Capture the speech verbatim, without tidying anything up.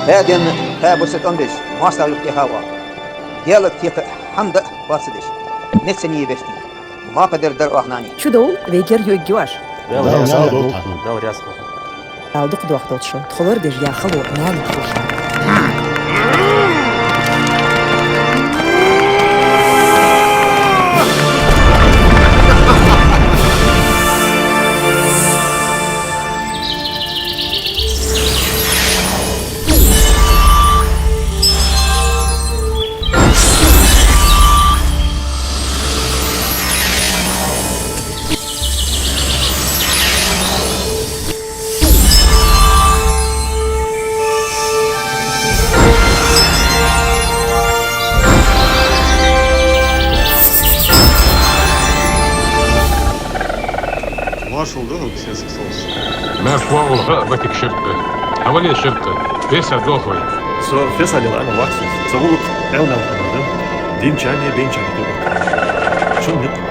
Даь денна кхаь бус тӀом беш, моастагӀа юхатеха оаха. Даьлага кхета хӀама даа хьоаца деш, меца нийя беш дий. Мапа дар дар оаха, нани. Чудовла вай герга югге оаш. Дала раьза хилва. Дала раьза хилва. Дала дукха дохадолда шо, тхо лорадеш я хало нанас хулаш. Маршал да хьога, Сесаг Сулас. Маьрша воагӀалва хьо, Ватик Ширкъа. Хьавале, Ширкъа, Фесаль дохой. Со Фесалел ана вац. Са гӀулакх Ӏилманал хӀама да. Динчарнеи бейнчарнеи тӀабахка. Шун никъ